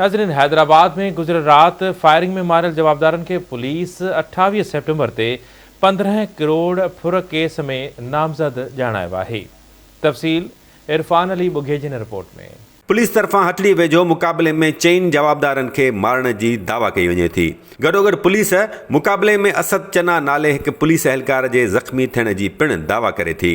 ناظرين حيدرآباد ۾ گذريل رات فائرنگ ۾ ماريل جوابدارن کي پوليس 28 سيپٽمبر تي 15 ڪروڙ ڦر ڪيس ۾ نامزد ڄاڻايو آهي. تفصيل عرفان علي ٻگهي جي هن رپورٽ ۾. پوليس طرفان هٽڙي ويجهو مقابلي ۾ چئن جوابدارن کي مارڻ جي دعويٰ ڪئي وڃي ٿي. گڏوگڏ پوليس مقابلي ۾ اسد چنا نالي هڪ پوليس اهلڪار جي زخمي ٿيڻ جي پڻ دعويٰ ڪري ٿي.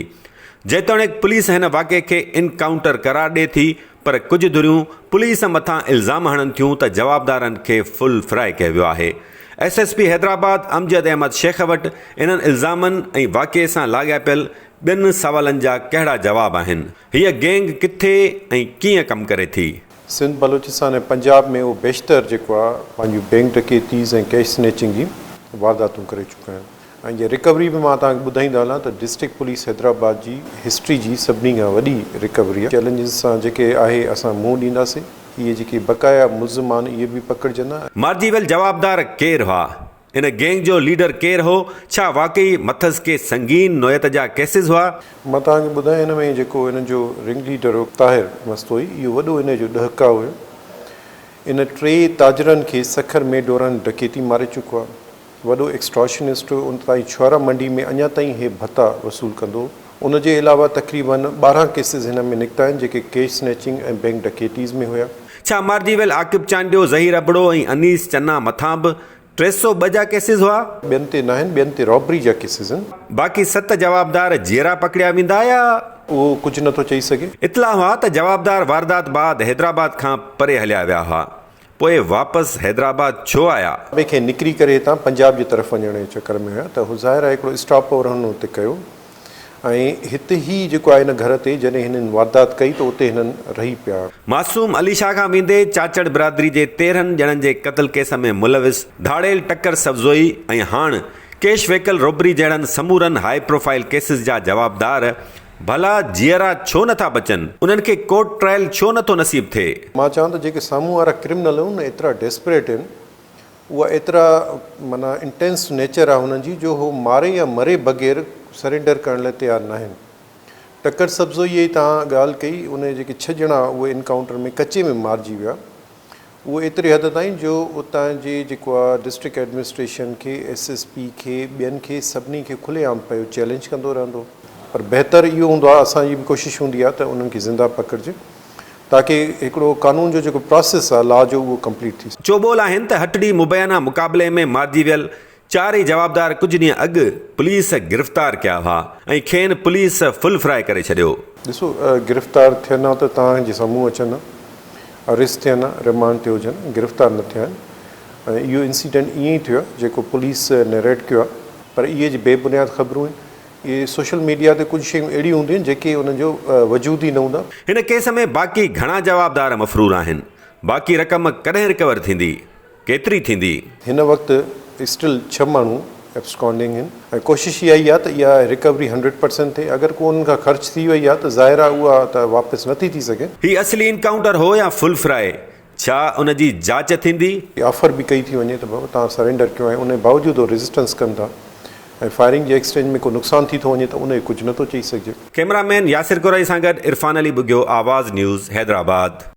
جيتوڻيڪ پوليس هن واقعي کي انڪائونٽر قرار ڏئي ٿي پر ڪجهه ڌريون پوليس مٿان الزام هڻن ٿيون ته جوابدارن کي فل فرائي ڪيو ويو آهي. S S P Hyderabad Amjad Ahmed Shaikh وٽ انهن الزامن ۽ واقعي سان لاڳاپيل ٻين سوالن جا ڪهڙا جواب آهن؟ هيء گينگ ڪٿي ۽ ڪيئن ڪم ڪري ٿي؟ سنڌ، بلوچستان ۽ پنجاب ۾ اهو بيشتر جيڪو آهي پنهنجون بينڪ ڊڪيتيز ۽ ڪيش سنيچنگ جي وارداتون ڪري چڪا آهن. ۽ جي رڪوري به مان توهان کي ٻڌائيندو هلان ته ڊسٽرڪٽ پوليس حيدرآباد جي هسٽري جي سڀني کان وڏي رڪوري آهي. چئلينجز سان جيڪي آهي اسان منهن ڏينداسين. اهي جيڪي بقايا ملزم آهن اهي به پڪڙجندا. مارجي ويل جوابدار ڪير هئا؟ ان گينگ جو ليڊر ڪير هو؟ ڇا واقعي مٿس ڪي سنگين نوعيت جا ڪيسز هئا؟ مان توهان کي ٻڌايان هن ۾ جيڪو انهن جو رنگ ليڊر هو طاهر مستوئي اهو وڏو ان جو ڏهڪاء هيو. ان ٽي تاجرن کي سکر ۾ دوران ڊڪيتي ماري چڪو آهي. وڏو ايڪسٽارشنسٽ هو ان تائين ڇوهارا منڊي ۾ اڃا تائين هي ڀتا وصول ڪندو هو. ان جي علاوه تقريبن 12 ڪيسز هن ۾ نڪتا آهن جيڪي ڪيش سنيچنگ ۽ بينڪ ڊڪيتيز ۾ هيا. ڇا مارجي ويل عاقب چانڊيو، ظهير ابڙو ۽ انيس چنا مٿان به 302 جا ڪيسز هئا؟ ٻين تي ناهن ٻين تي رابري جا ڪيسز آهن. باقي ست جوابدار جيئرا پڪڙيا ويندا يا؟ اهو ڪجهه نٿو چئي سگهي. اطلاع هئا ته جوابدار واردات بعد حيدرآباد کان پري هليا ويا هئا. پوء واپس حيدرآباد ڇو آيا؟ ٻئي کي نڪري ڪري هتان پنجاب جي طرف وڃڻ جي چڪر ۾ هيا ته ظاهر آهي هڪڙو اسٽاپ اوور هنن اتي ڪيو ۽ هت هي جيڪو آهي هن گهر تي جڏهن هنن واردات ڪئي ته اتي هنن رهي پيا. معصوم علي شاهه کان ويندي چاچڙ برادري جي 13 ڄڻن جي قتل ڪيس ۾ ملوث ڌاڙيل ٽڪر سبزوئي ۽ هاڻ ڪيش ويڪل روبري جهڙن سمورن هاء پروفائيل ڪيسز جا جوابدار ڀلا جيئرا ڇو نٿا بچن؟ انهن کي ڪورٽ ٽرائل ڇو نٿو نصيب ٿئي؟ مان چوان ته جيڪي سامهون وارا ڪرمنل آهن اهي ايترا ڊيسپريٽ آهن اها ايترا معنيٰ انٽينس نيچر آهي هنن جي جو هو ماري يا مري بغير سرينڊر ڪرڻ لاء تيار ناهن. ٽڪر سبزوئي جي توهان ڳالهه ڪئي ان جا جيڪي ڇهه ڄڻا اهي انڪائونٽر ۾ ڪچي ۾ مارجي ويا. اهو ايتري حد تائين جو اتان جي جيڪو آ ڊسٽرڪٽ ايڊمنسٽريشن کي ايس ايس پي کي ٻين کي سڀني کي کلي عام پيو چئلينج ڪندو رهندو پر بهتر اهو هوندو آ اسان جي به ڪوشش هوندي آ ته انهن کي زنده پڪڙجي تاڪه هڪڙو قانون جو جيڪو پراسيس آ لا جو اهو ڪمپليٽ ٿي سگهي. چوٻول آهن ته هٽڙي مبينا مقابلي ۾ مارجي ويل چار ئي جوابدار ڪجهه ڏينهن اڳ پوليس گرفتار ڪيا هئا ۽ کين پوليس فل فرائي ڪري ڇڏيو. ڏسو گرفتار ٿين ها ته توهان جي سامهون اچن ها، اريسٽ ٿين ها، رمانڊ تي هجن ها، گرفتار نه ٿيا آهن ۽ اهو انسيڊنٽ ائين ئي ٿيو آهي جيڪو پوليس نريٽ ڪيو آهي پر اهي جي بي بنياد خبرون آهن اهي سوشل ميڊيا تي ڪجهه شيون اهڙيون هونديون آهن جيڪي انهن جو وجود ئي نه هوندا. هن ڪيس ۾ باقي گهڻا جوابدار مفرور آهن، باقي رقم ڪڏهن رڪور ٿيندي؟ ڪيتري ٿيندي؟ هن وقت اسٽل ڇهه ماڻهو ايبسڪانڊنگ آهن ۽ ڪوشش اها ئي آهي ته اها رڪوري هنڊريڊ پرسينٽ ٿئي اگر ڪو انهن کان خرچ ٿي وئي آهي ته ظاهر آهي اها ته واپس نٿي ٿي سگهي. هي اصلي انڪائونٽر هو يا فل فرائي؟ ڇا ان جي جاچ ٿيندي؟ آفر به ڪئي ٿي وڃي ته بابا توهان سرينڊر ڪيو ۽ ان باوجود هو ريزسٽنس ڪن ٿا ۽ فائرنگ جي ايڪسچينج ۾ ڪو نقصان ٿي ٿو وڃي ته ان کي ڪجهه نٿو چئي سگهجي. ڪئميرا مين ياسر ڪورائي سان گڏ عرفان علي ٻگهيو، آواز نيوز، حيدرآباد.